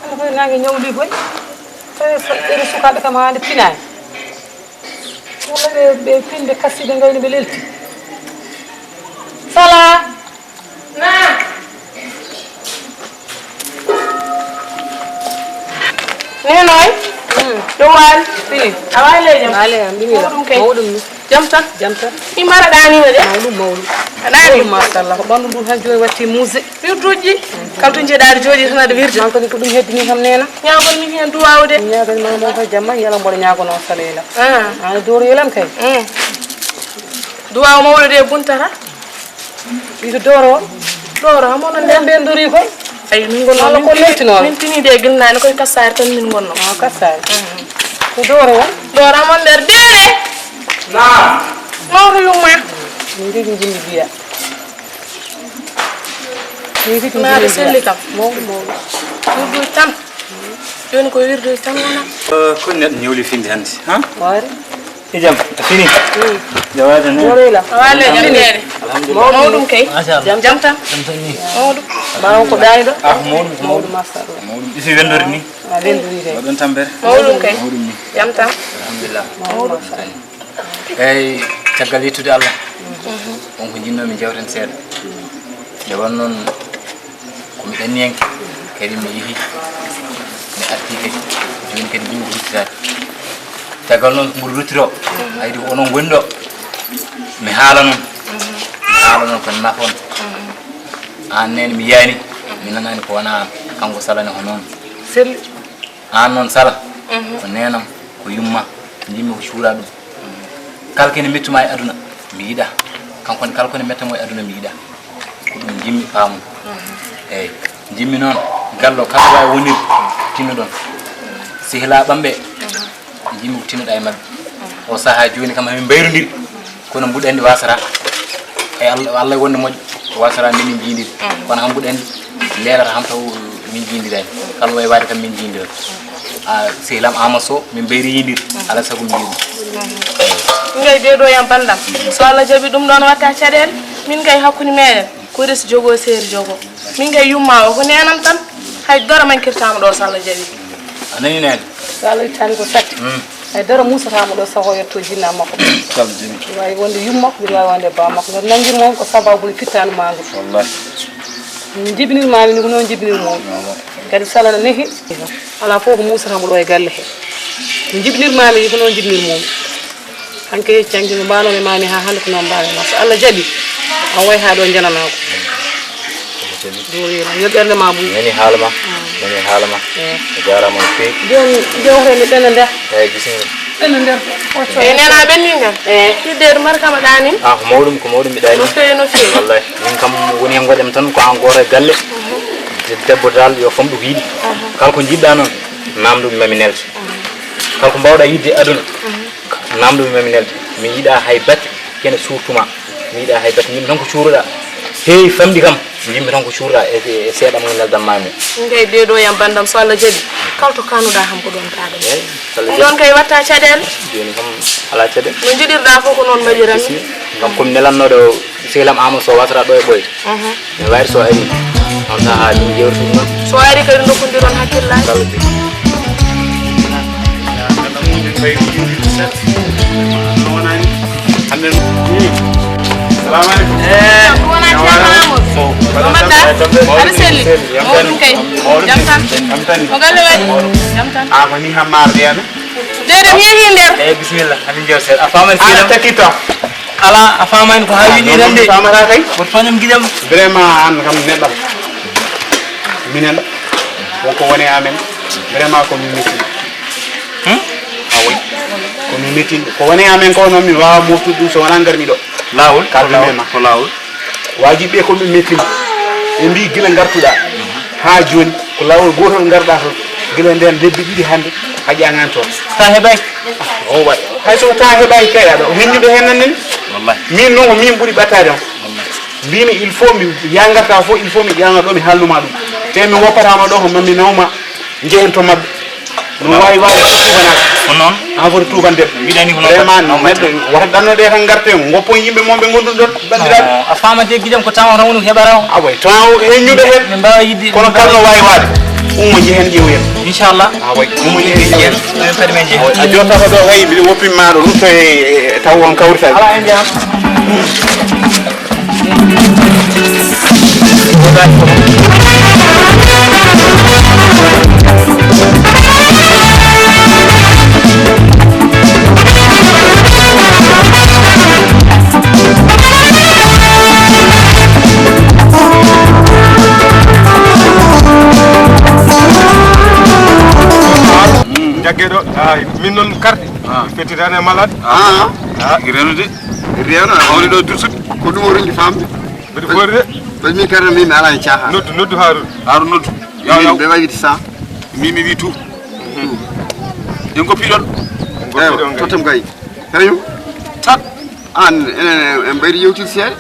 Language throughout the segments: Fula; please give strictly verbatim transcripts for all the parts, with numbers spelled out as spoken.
Ana koye naange ñawli koy. Tawi ɓeɗe sukaaɓe kam haande pinaani. Walla ɓe ɓe pinde kassiɓe ngayni ɓe lelti. Sala. Na. Nenoy. Ɗum waali. Fini. A waali e jam. Waali am ɗum ila. Ɗum kay. Mawɗum ni. Jam tan. Jam tan. Imara ɗanima de. Mawɗum mawɗum. A ɗani. Mawɗum machallah. Ko ɓandu ndu tan joni watti muuse. Wirduji. Kala to jeeɗaɗo jooɗi tan aɗa wirdi. Noon kadi ko ɗum heddini kam nena. Ñaagol min heen duwaaw de. Ñaagol ma mo ko jamma yala mboɗo ñaagono salela. Ah. Ana doro yelam kay. Mm. Duwaaw mawɗo de buntata. Ito doro. Doro amono nden ɓe ndori ko. Ay min gonno. Wala ko leltino. Min tini de gilnaani koy kassaare tan min gonno. Ah kassaare. Mm. Ko doro won. Doro amon nder deere. Na. Mawɗo yumma. Min de min jimmi biya. Naata selli kam. Mawɗo mawɗo. Wirdoy tan. Joni ko wirdoy tan wona. Ko neɗɗo ñawli finde hannde ha? Waari. E jam a fini. Jawaade ne. Joroyla. Waale jam neene. Alhamdulillah. Mawɗum kay. Machallah. Jam jam tan. Jam tan ni. Mawɗum. Ɓaawo ko daani ɗo. Ah mawɗum ko mawɗum. Machallah. Mawɗum isi wendori ni. A wendori de. Waɗon tampere. Mawɗum kay. Mawɗum ni. Jam tan. Alhamdulillah. Mawɗum. Eyyi caggal yettude Allah. Won ko jinnoomi jewten seeɗa. Nde won noon ko mi ɗanniyanke kadi mi yehi mi arti kadi jooni kadi ɓuri ko ruttitaade. Caggal noon ko ɓuri ruttito haydi ko onon ngoni ɗo mi haala noon mi haala noon ko nafa on. Aan nene mi yaani mi nanaani ko wona aan kanko salani ko noon. Selli. Aan noon sala ko neenam ko yumma njimmi ko cuura ɗum. Kala kene mettuma e aduna mi yiɗa. Kanko ne kala kone mettamo e aduna mi yiɗa. Ko ɗum jimmi faamum. Eyyi jimmi noon gallo kala wawi wonir tinnoɗon sehla ɓamɓe jimmi ko tinnoɗa e maɓɓe. O saaha joni kam hamin mbayrodiri kono mbuɗo andi wasata e allah allah wonde moƴƴo wasata min min jiidiri kono ham mbuɗo andi leelata ham taw min jiidirani kala wawi wade kam min jiidira. A sehlam ama so min mbayri yidir ala sago mi yiɗum. Min kay de ɗo yam bandam so allah jaɓi ɗum ɗon watta caɗele min kay hakkude meɗen ko resi jogo seeri jogo min kay yumma o ko nenam tan hay dara mankirtama ɗo so allah jaɓi. A nani nani. So allah ittani ko satti hay dara musatama ɗo sago yetto jinna makko. Wawi wonde yum makko mbiɗa wawi wonde ba makko ngal nangirmo on ko sababu no pittani ma ngol. Wallahi. Jibinirmami ni ko noon jibinirmomi kadi sala no nehi. Ala fof ko musata mo ɗo e galle he no jibinirmami ni ko noon jibinirmomi. Hanke canki no mbanomi mami ha hande ko noon mbawi ma so allah jaɓi an way ha ɗo jananako. Dowrima yo ɓerde ma ɓuy. Nani haalama. Nani haalama. A jarama no fewi. Joni jewte nde ɓenda nder. Eyyi bisimilla. Ɓenda nder. E nena ɓenni ngal. Eyyi. Hidde to mbar kama ɗani. Ah ko mawɗum ko mawɗum mbiɗa ni. No fewi no fewi. Wallahi min kam woni hen goƴam tan ko an goto e galle. Debbo dal yo famɗu ko yiɗi. Kala ko jiɗɗa noon namdu mi mami nelde. Kala ko mbawɗa yidde aduna namdu mi mami nelde. Mi yiɗa hay batte kene surtout ma. Mi yiɗa hay batte jimmi tan ko cuuruɗa heewi famɗi kam jimmi tan ko cuuruɗa e seeɗa mo neldan mami. Min kay deeɗo yam bandam so allah jaɓi kala to kanuɗa ham ko ɗon kaɗa ɗum ɗon kay watta caɗele. Joni kam ala caɗele. No jiɗirɗa fof ko noon mbaɗiranmi. Kam komi nelannoɗo sehlam ama so wasata ɗo e ɓoyde. Mi wayde so ari on saaha min jewti ɗum noon. So ari kadi dokkondiron hakkillaji. Hande salamu aleykum. Wona ceerno amadou no mbaɗɗa? Aɗa selli? Mawɗum kay. Jam tan? Ko galle waɗi? Jam tan. A ko ni hammar wiyano. Dede mi yeehi nder. Eyyi bisimilla hamin jeewa seeɗa a famani. Aɗa takkito. Ala a famani ko ha wiɗi tan de. Famata kay. Woto fañam giƴam. Vraiment an kam neɗɗam minen wonko woni amen. Vraiment ko min metti. Hmm. Ko mi metin ko woni amen ko noon mi waawa moftude ɗum so wonaa ngar miɗo. Laawol ko laawol ko laawol. Waajiɓe ɓe ko mi metin ɓe mbi gila ngartuɗa haa jooni ko laawol gootol ngarɗa toon gila nden lebbi ɗiɗi hannde a ƴaŋani toon. Ta heɓay. O waɗ hay so ta heɓay kay aɗa heññude heen nan nani. Wallahi. Min noon ko min ɓuri ɓattaade on. Mbimi il faut mi yangarta fof il faut mi ƴaŋa ɗo mi haalnuma ɗum te mi woppatama ɗo ko mammi nawma njehen to maɓɓe. No waawi waawi tubanaaka. Ko noon. An foti tuubande. Mbiɗani ko noon. Vraiment neɗɗo wata ɗannoɗe tan ngarte ngoppon yimɓe mon ɓe ngonduɗon banndiraaɓe. A faama de giɗam ko tawa tan woni ko heɓata o. Awa to an o heññuɓe heen. Min mbaawa yidde kono kala no waawi waade. Ummo njehen ƴeewoyen. Inchallah. Awa ummo njehen ƴeewoyen. Min kadi min njehen. A jottata ɗo wayi mbiɗa woppinma ɗo ɗum to e taw on kawritani. Ala en jam. Jaggeɗo, min noon karti. Fettitani e malade. Ah, renude. Reno a woni ɗo dursude. Ko ɗum o ronki famde. Mbeɗa fori de. Parce que min karno min mi ala en caaha. Noddu noddu Harun. Harun noddu. Yaw yaw. Ɓe wawi wide sa. Min mi wi tout. En ko piɗon. Ewa totam gay. Kañum. Tat. An enen en ɓayri yewtide seeɗa.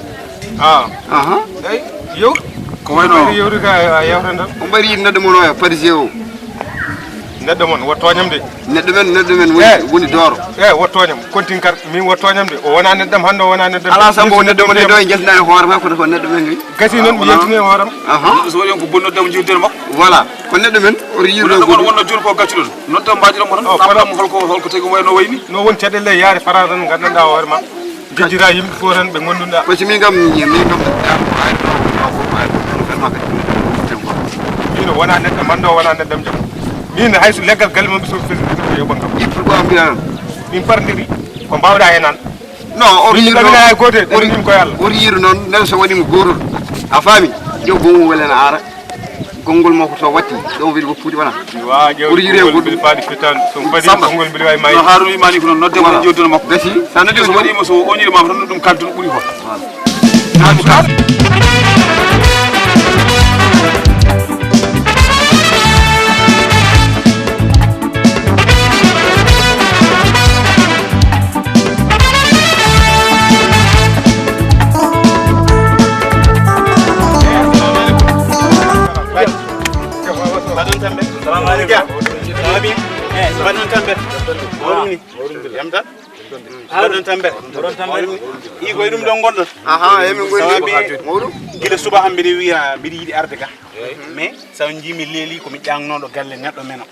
Ah. Aha. Eyi yewtu. Ko wayno yewtu ka a yewtan tan. O ɓayri yiɗi neɗɗo mon o e parisien o. Neɗɗo mon wo tooñam de. Neɗɗo men neɗɗo men woni woni dooro. E wo tooñam kontin kar min wo tooñam de o wona neɗɗam hannde o wona neɗɗam. Ala sabu o neɗɗo mon e ɗo e jaltinani hoore ma kono ko neɗɗo men wi. Gasi noon mi yaltini e hooram. Aha. So waɗi on ko bonnoɗam jiwtere makko. Voilà. Ko neɗɗo men oto yiiru ɗo goɗɗum wonno jooni ko gaccuɗon noon tan mbaɗiɗon mo tan namɗam holko holko tagi wayno wayni. No won caɗele yaade fara tan nganndanɗa hoore ma. Jejjira yimɓe fof tan ɓe ngondunɗa. Ko si min kam min kam min wona neɗɗo manɗo wona neɗɗo jam. Min hayso leggal galle mum so fesi ko yoɓan kam. Pourquoi mbiya min partiri ko mbawɗa hen an. Non oto yiiru ɗamina hay gote ɗamnim ko yalla. Oto yiiru noon neɗɗo so waɗima gotol a faami. Jow gomum welen a ara. Konngol makko to watti ɗo mbiɗa woppude wona. Ɓuri yiri e goɗɗum. Samba no Haruna wimani ko noon nodde mo joddono makko. Gasi sa noddi so waɗima so oniri ma tan ɗum kalton ɓuri ko. Mbaɗon tambe. Salamu aleykum. Mbaɗon tambe. Mawɗum ni. Yam tan. Mbaɗon tambe. Mawɗum ni. I koye ɗum ɗon gonɗon. Aha emin goni. Gila suba ham mbiɗa wiya mbiɗa yiɗi arde ga. Mais saw jiimi leeli komi ƴaŋnoɗo galle neɗɗo meno.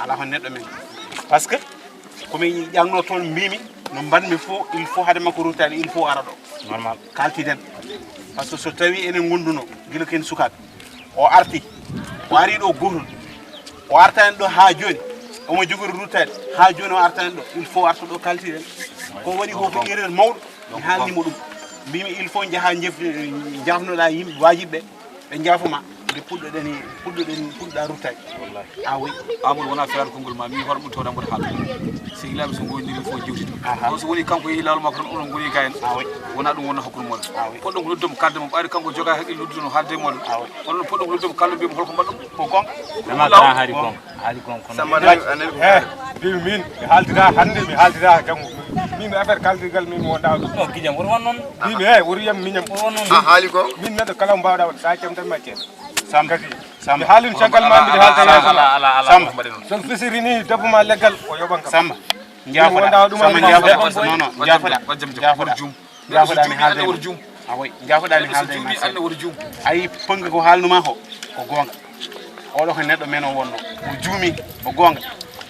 Ala hon neɗɗo men. Parce que komi ƴaŋno toon mbimi no mbanmi fof il faut hade makko ruttade il faut ara ɗo. Normal. Kaltiden. Parce que so tawi enen gonduno gila ken sukaɓe o arti o ari ɗo gotol o arta en ɗo ha joni omo jogori ruttade ha joni o arta en ɗo il faut arta ɗo kaltiden. Ko waɗi ko ko erreur mawɗo mi haalnimo ɗum mbimi il faut jaaha jef jafnoɗa yimɓe wajiɓe ɓe ɓe jaafoma nde puɗɗoɗen puɗɗoɗen puɗɗa ruttade. Awoy. Amadou wona feere konngol ma min hoore ɗum tawɗa mboɗo haala. Si ilaaɓe so ngondiri fof jewtito on so woni kanko yehi laawol makko tan onon ngoni ga en. Awoy. Wona ɗum wonna hakkude moɗon. Awoy. Poɗɗon ko noddum kalde mo ɓayri kanko joga haqqil noddude no haalde e moɗon. Awoy. Onon poɗɗon ko noddum kalde mbiyamo holko mbaɗɗon. Ko gonga. Samba nani anen. He mbimi min mi haaldira hannde mi haaldira janngo. Min affaire kaldirgal min mi wonda ɗum. Non gijam woto won noon. Min he woto yiyam miñam. Woto won noon. A haali ko. Min neɗɗo kala mo mbawɗa waɗ sa jam tan ma ceeɗa. Samba. Kadi mi haalin caggal ma mbiɗa haalta yeeso ma. Samba. So fisirini debbo ma leggal o yoɓan kam. Samba. Jaafoɗa. Samba jaafoɗa. Non non jaafoɗa. Jaafoɗa. Jaafoɗa mi haalde ma. Awoy jaafoɗa mi haalde ma. Ayi ponga ko haalnuma ko ko gonga. Oɗo ko neɗɗo men o wonno o juumi o gonga.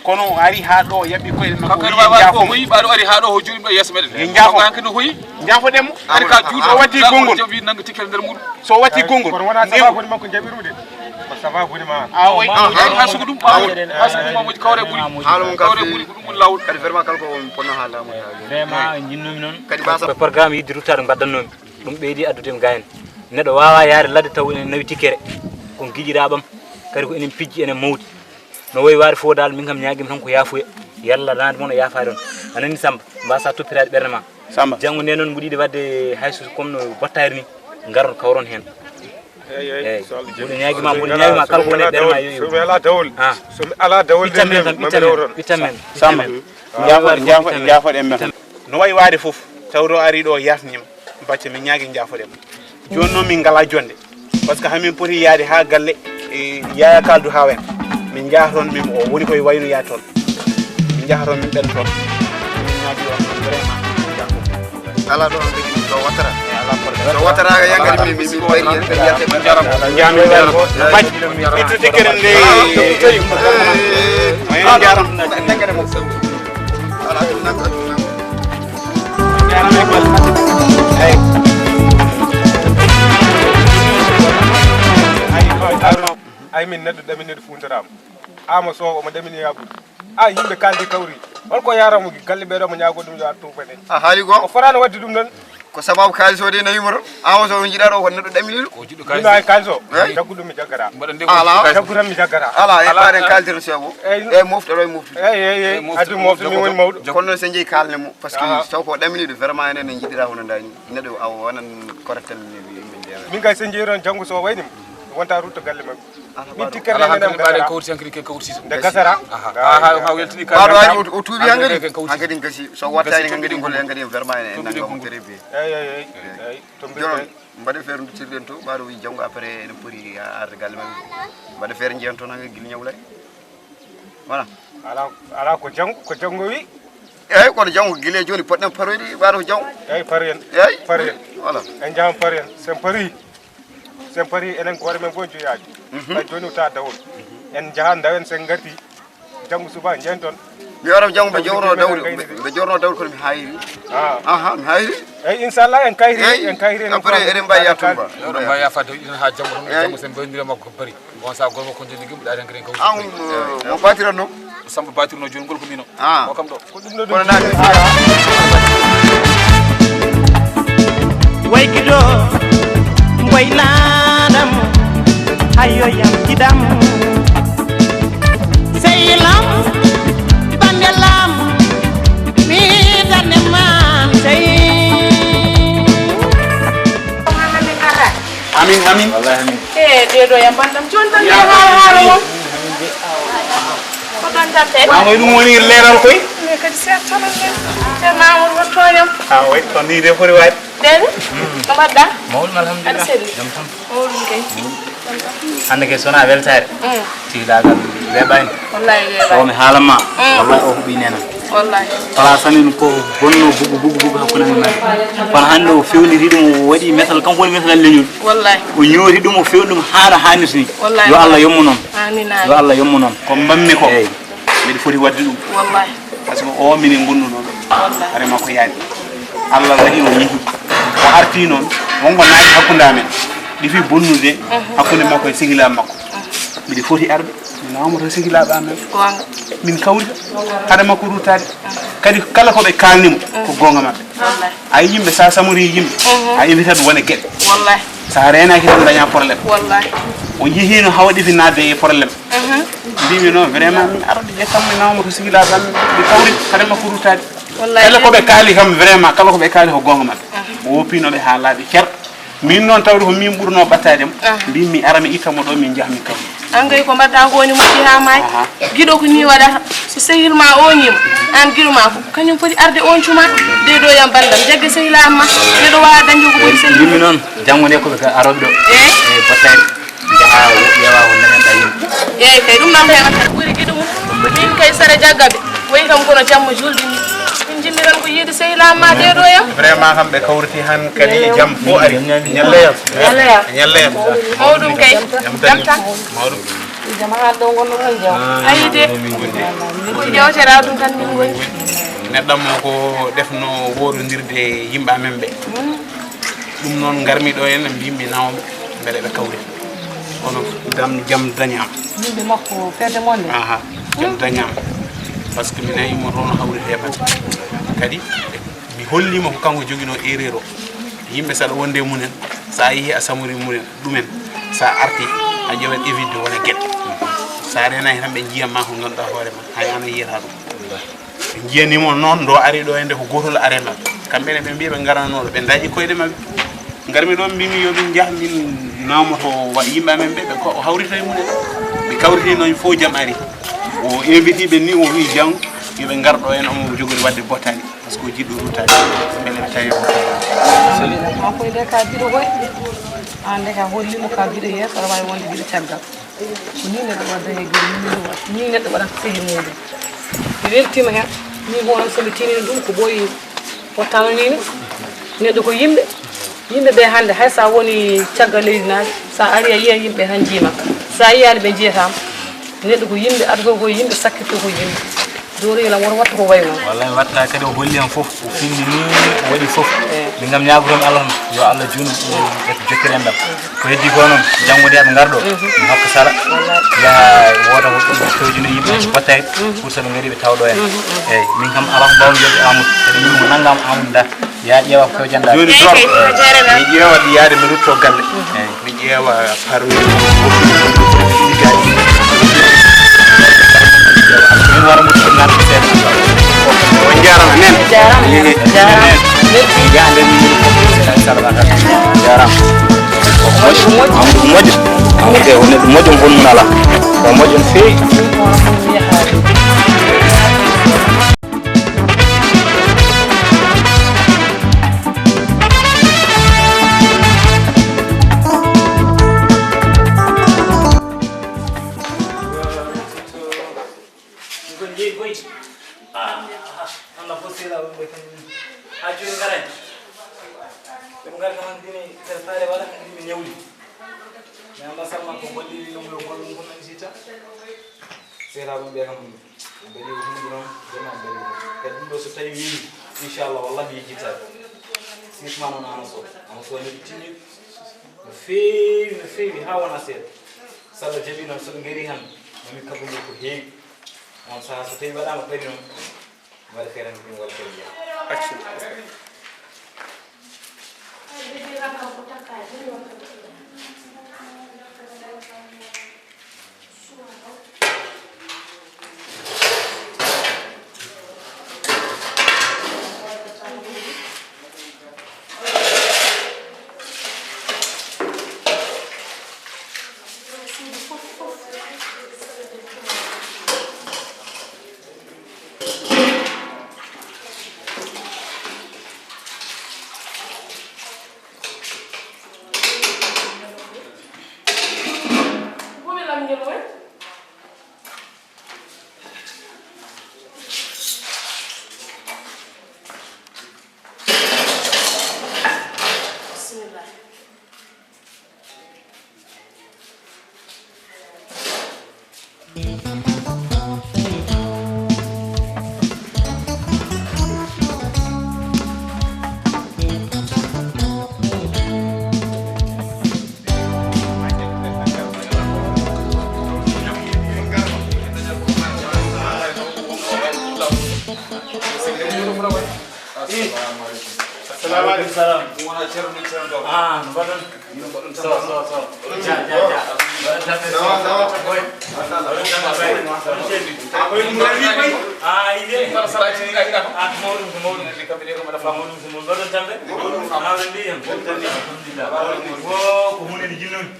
Kono o ari ha ɗo o yaɓɓi koyɗe makko o yiɗi jaafo mo. Yiɓaɗo ari ha ɗo o juumi ɗo yeeso meɗen. Ye jaafo. Kanko no hoyi. Jaafoɗen mo. Ari ka juuɗe o watti konngol. Jaɓi nanga tikkere nder muɗum. So o watti konngol. Kono wona sababu makko jaɓirude. Ko sababu ma. Awoy. Ay ha sugu ɗum ɓawo. Ha sugu ɗum mamoji kawre ɓuri. Haala mum kawre ɓuri ko ɗum woni lawol. Kadi vraiment kala ko on ponno ha laamu. Vraiment jinnumi noon. Kadi basa. Ko programme yidde ruttade mbaɗdannomi. Ɗum ɓeydi addude mi gayen. Neɗɗo wawa yaade ladde taw enen nawi tikkere. Kon giƴiraɓam. Kadi ko enen pijji enen mawdi. No wowi waade fof dal min kam ñaagima tan ko yaafuya. Yalla rende mon o yaafaade on. A nani Samba, mbasa toppitaade ɓernde ma. Samba. Janngo nde noon mbuɗiɗi waɗde hay so comme no bottaari ni, ngaron kawron heen. Eeyi, eeyi. Eeyi. So Allah jaɓi. Mbuɗo ñaagi ma, mbuɗo ñaagi ma, kala ko woni e ɓernde ma yo iw. So mi alaa dawol, ah, so mi alaa dawol, ittan men tan, ittan men, ittan men. Samba, njaafoɗen, njaafoɗen, njaafoɗen men. No wayi waade fof, tawde o ari ɗo yaafnima, bacce min ñaagi njaafoɗen. Jooni noon min ngalaa jonnde, par ce que hamin poti yaade haa galle, e, Yaya Kaldu haa wen. Min njaha toon, min o woni koye wayno yaade toon. Min njaha toon, min ɓen toon. Min ñaagi on vraiment. Ala ɗo on tigi ɗo wattata. So wattata ko yan kadi min, min, min ɓayri hen, kadi yiyata. Jaram, jaram, jaram. Bacci, ittu tikkere nde. Jaram. Ala ɗum nanka, ɗum nanka. Jaram e golle. Ay. Ay, ay, ay, min neɗɗo ɗaminirɗo fuuntoraama. Ama Sow omo ɗamini yabude. A, yimɓe kaaldi kawri. Holko yaramo galle ɓeɗo mo ñaago ɗum yo artu ɓaɗen. A haali ko? O fotaano waɗde ɗum noon. Ko sababu kaalis o de nawima toon. Ama Sow o jiɗa ɗo ko neɗɗo ɗaminiɗo. Ko jiɗɗo kaalis. Min ay kaalis o. Eh? Jaggu ɗum mi jaggata. Mbaɗa nde ko ala. Jaggu tan mi jaggata. Ala, e ala, ɓaɗen ala. Kaaldir seeɗa. Eyyi. E mofta ɗo e mofta. Eyyi, eyyi, eyyi. Eyyi, mofta. Addu mofta mi woni mawɗo. Kono noon so jeeyi kaalne mo. Par ce que taw ko ɗaminiɗo vraiment enen en jiɗira hono ndani. Neɗɗo awo wonan correctel ni yimɓe ndewa. Min kay so jeeyi toon janngo so wayni wonta rutto galle mabɓe. Min tikkere ala nde hankadi mbaɗen kawri hankadi ke kawri sisa. Nde gasara. Aha. Aha, ha weltini ka. Ɓaɗo ari o, o tuubi hankadi. Hankadi gasi so wattani hankadi ngol hankadi vraiment en nangam très bien. Eyyi, eyyi, eyyi. Eyyi, to mbiɗen. Jooni mbaɗe feere ndutirɗen to, ɓaɗo wi janngo après ene poti arde galle men. Mbaɗe feere njeyan toon hankadi gila ñawlay. Voilà. Ala, ala ko janngo, ko janngo wi. Eyyi, kono janngo gila jooni poɗɗen paroyde ɓaɗo janngo. Eyyi, paroyen. Eyyi. Paroyen. Voilà. En njahan paroyen. Sen pari. Sen pari enen ko waɗi men fof joyaji. Mhm. Tawi jooni o tawa dawol. En njahan ndawen sen ngarti. Janngo suba njen toon. Mi wara janngo ɓe jowno dawri, ɓe, ɓe jowno dawri kono mi hayri. Ah. Aha, mi hayri. Eyyi, inchallah en kayri, eyyi, en kayri en après eɗen mbawi yattude ba. Eɗen mbawi yafade ina ha janngo toon, eyyi. Janngo sen mbayndira makko bari. On sa gorko ko jeli gimɓe ɗaɗen kadi en kawti. Ah, um, mo batiranno? Samba batirno jooni ngol ko mino. Ah. O kam ɗo. Ko ɗum ɗo ɗum. Kono naati. Waykido, mboy laanam, hayo yam kidam. Sey lam, bande lam, mi darne man, sey. Amin, amin. Wallahi amin. E, ɗeɗo yam bandam. Jooni tan mi haala haala mon. Ko ɗon tan tawi. Mamoy ɗum woni leeral koy. Mais kadi sertanan men. Ceerno Amadou won tooñam. Ah, oui, ko ni de foti waade. Dede? Mm. Ko mbaɗɗa? Mawɗum, alhamdulillah. Aɗa selli? Jam tan. Mawɗum kay. Jam tan. Hannde kay so wonaa weltaare. Mm. Tiiɗaagal weeɓaani. Wallahi weeɓaani. O mi haalan ma. Mm. Wallahi o huɓii nena. Wallahi. Place amin ko bonno bugu, bugu, bugu hakkunde amin men. Kono hannde o fewnditi ɗum, o waɗi metal, kanko woni metal leñol. Wallahi. O ñooti ɗum, o fewndi ɗum haa no haanirta ni. Wallahi. Yo Allah yommu noon. Amin, amin. Yo Allah yommu noon. Ko mbammi ko. Eeyi. Mbiɗa foti waɗde ɗum. Wallahi. Par ce que o minen ngonduno ɗo. Wallahi. Hoore makko yaani. Allah waɗi o yehi. O arti noon. Wonko naati hakkunde amen. Ɗi fii bonnude hakkunde makko e sehilaaɓe makko. Mbiɗa foti arde. Mi nawmoto sehilaaɓe amen. Goonga. Min kawrita. Hade makko ruttaade. Kadi kala ko ɓe kaalni mo, ko goonga maɓɓe. Wallahi. A yi yimɓe, sa samori yimɓe, a evitat wone geɗe. Wallahi. Sa reenaaki tan daña problème. Wallahi. O jehiino hawa ɗifi naatde e problème. Mhm. Mbimi non vraiment min arde ƴettan mi nawma to sehilaaɓe am, mi kawri hade makko ruttaade. Wallahi. Kala ko ɓe kaali kam vraiment, kala ko ɓe kaali ko goonga maɓɓe. Mhm. O woppinoɓe haa laaɓi cer. Min noon tawde ko min ɓurno ɓattaade mo. Aha. Mbimi ara mi itta mo ɗo min njaha min kawri. An kay ko mbaɗɗa ko woni moƴƴi haa maayi. Aha. Giɗo ko ni waɗata. So sehil ma oñima, an giɗo ma ko kañum foti arde oñcuma. De ɗo yam ballam jagge sehil am ma. Neɗɗo wawa dañde ko ɓuri sehil. Mbimi noon janngo nde ko ɓe ka aroɓe ɗo. Eh? Eh, battari. Njaha ƴeewa ko dañanɗa yimɓe. Eeyi kay, ɗum noon heewata ɓuri giɗo mum. Min kay sara jaggaɓe. Wayi kam kono jamma julde ni. Min njimmi tan ko yiide sehil am ma de ɗo yam. Vraiment kam ɓe kawriti han kadi jam fof ari. Ñalle yam. Ñalle yam. Ñalle yam. Mawɗum kay. Jam tan. Mawɗum. Jama ɗo gonno tan jam. Ayi de. Ko jewtera ɗum tan min ngoni. Neɗɗo mo ko defno worondirde yimɓe amen ɓe. Ɗum noon ngarmi ɗo en mbimi nawam mbeɗa ɓe kawri. Kono dam jam dañama. Yimɓe makko fedde mon de. Aha, jam dañama. Par ce que mi nayi mo toon hawrite man. Kadi mi hollimo ko kanko joguino erreur o. Yimɓe saɗa wonde e mumen, sa yeehi a samori mumen, ɗumen, sa arti a ƴewat évide wona gueɗe. Sa renaki tan ɓe jiyatma ko ganduɗa hoore ma, hay an a yiyata ɗum. Ɓe njiyanimo noon, ɗo ari ɗo e nde ko gootol are maɓɓe. Kamɓe ne ɓe mbiya ɓe ngaranooɗo, ɓe ndañi koyɗe maɓɓe. Ngarmi ɗo mbimi yo min njah min namoto wa-, yimɓe amen ɓe, ɓe ko o hawrita e mumen. Ɓe kawriti noon fof jam ari. O inviti ɓe ni, o wi jam yo ɓe ngar ɗo en, omo jogori waɗde bottari. Par ce que o jiɗɗo ruttaade, mbele ɓe tawi mo. Maa koy de ka giɗo koy. Aan de ka hollimo ka giɗo yeeso, aɗa waawi wonde giɗo caggal. Ko nii neɗɗo waɗata e giɗo, nii neɗɗo waɗata, nii neɗɗo waɗata sehil muuɗum. Mi weltiima heen. Min hono so mi tinii ɗum ko ɓooyi fottano nii ne. Neɗɗo ko yimɓe. Yimɓe ɓe hannde hay so a woni caggal leydi naade, so a arii a yiyan yimɓe tan njiima. So a yiyaani ɓe njiyataama. Neɗɗo ko yimɓe, adotoo ko yimɓe, sakkitoo ko yimɓe. Dorilam woto wattu ko wayi noon. Wallay mi watta kadi o holli am fof, o finni ni, o waɗi fof. Eh. Min kam ñaagoto mi Allah tan, yo Allah juutnu, o jokk-, jokkere enɗam. Ko heddi ko noon, janngo nde aɓe ngar ɗo, mi hokka sala. Wallay. Yaha wooda ko ɗum, ɓe fewjino yimɓe, so battay, pour so ɓe ngari ɓe tawa ɗo en. Eyyi, min kam alaa ko mbawmi yodde Amadou, kadi min mo nanngaama Amadou Nda. Yaa ƴeewa ko fewjanɗaa. Jooni Doro, mi ƴeewa ɗi yaade mi rutto galle. Eyyi, mi ƴeewa parmi liggaji. Min wara mo ɗum naata seeɗa. On njaarama nen. Jaarama. Jaarama. Yaande min salama tan. Jaarama. Ko moƴƴo. Amadou ko moƴƴo. Amadou ko neɗɗo moƴƴo, on bonno alaa. Ko moƴƴo no feewi. Ko jeyi koy. Ah, ah, Allah fof seeɗa, ɓe kañum. Haa jooni ngaraani. Ɓe ngara kam, hankadi ne, kadi faale wala, hankadi min ñawli. Mais Allah salma ko golle ɗi ɗum ɗo gollum ko nanti tan. Seeɗa ɗum ɓe kam, ɓe ɗi ko hunde noon, vraiment ɓe ɗi. Kadi ɗum ɗo so tawi wiimi, inchallah, wallahi mi yejjittaɓe. Sisma noon Amadou Sow. Amadou Sow ne ɗi tinni. No feewi, no feewi, haa wona seeɗa. So Allah jaɓi noon, so ɓe ngari hannde, mami kabbude ko heewi. On sahaa so tawi waɗaama kadi noon, mi waɗa feere hannde, mi waɗa kadi jeyaa. Accu. Bismillah. Assalamu aleykum. Assalamu aleykum. Salam. Ɗum wona Ceerno, min Ceerno Doro. Ah, no mbaɗon? Min mbaɗon tan. So, so, so. Ja, ja, ja. Mbaɗon tampere. Sawa, sawa. Boy. Mbaɗon tampere. Ah, boy, ɗum rewii koy. Ah, ide. Mbaɗa sala ci, ina, ina. Ah, ko mawɗum, ko mawɗum. Kamɓe ɗe ko mbaɗa faamu. Ko mawɗum, ko mawɗum. Mbaɗon tampere. Mawɗum. Ah, on mbiyi jam. Mbaɗon tampere. Alhamdulillah. Wo, ko huunde nde jinnoomi.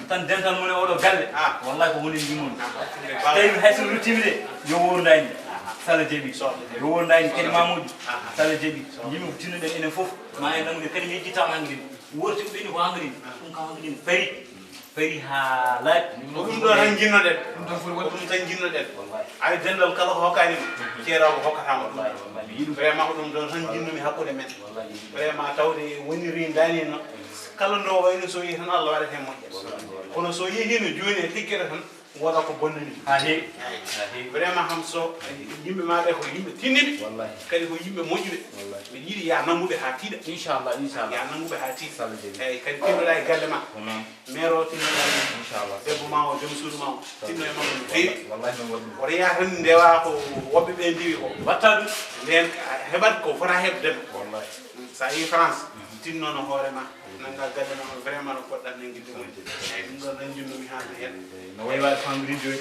Tan dental mon e oɗo galle. Ah. Wallahi ko huunde nde jinnoomi. Ah. Tawi hay so ruttiimi de, yo wuurdaani. Sala jaɓi. Yo wuurdaani kadi Mamoudou. Sala jaɓi. Yimɓe ko tinnoɗen enen fof. Ma en nanngude kadi mi yejjitaama hankadi. Worti ko ɓeni ko hankadi. Ɗum kam hankadi fari. Fari haa laaɓi. Ko ɗum ɗo tan jinnoɗen. Ko ɗum tan jinnoɗen. Ari denndal kala ko hokkaani mo, ceeraaɗo hokkata mo ɗum. Vraiment ko ɗum ɗo tan jinnomi hakkunde men. Vraiment tawde woniri ndaani no. Kala ndo wayno so yehi tan Allah waɗat heen moƴƴere. Kono so yehiino jooni e tikkere tan, wooda ko bonnani. Ha heewi. Ha heewi. Vraiment kam so yimɓe ma ɓe ko yimɓe tinniɓe. Wallahi. Kadi ko yimɓe moƴƴuɓe. Wallahi. Ɓe yiɗi ya nannguɓe haa tiiɗa. Inchallah, inchallah. Ya nannguɓe haa tiiɗa. Sala jaɓi. Eyyi, kadi tinnoɗa e galle ma. Ko noon. Maire o tinnoɗa e. Inchallah. Debbo ma o, joom suudu ma o. Tinno e makko no feewi. Wallahi noon waɗi ɗum. Woto yaha tan ndewa ko woɓɓe ɓe mbiwi ko. Watta ɗum. Nden heɓat ko fota heɓde. Wallahi. Sa yehi France, tinnono hoore ma. Nannga galle ma, vraiment no poɗɗa nannginde mo. Eyyi, ɗum ɗo nannginde mi haalde heen. No wayi waɗde famɗinde jooni.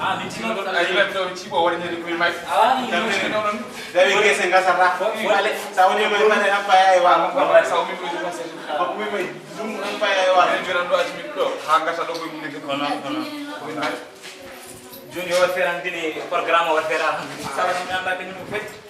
Ah, min tinno ɗon. A yi'an ɗo cibo waɗi ne ko mi may. Awa, min tinno ɗon. Dawi gese gasata. Ko, ko ale. Sa woni may mane happaya e wano. Wallahi, sa woni ɗo juma sesi. Ko mi may. Ɗum happaya e wano. Min joran ɗo acci min ɗo. Ha gasa ɗo ko min nege. Kono, kono. Ko min may. Joni o waɗi feere hannde ni, programme o waɗi feere hannde ni. Sa woni min annda kañum ko foti.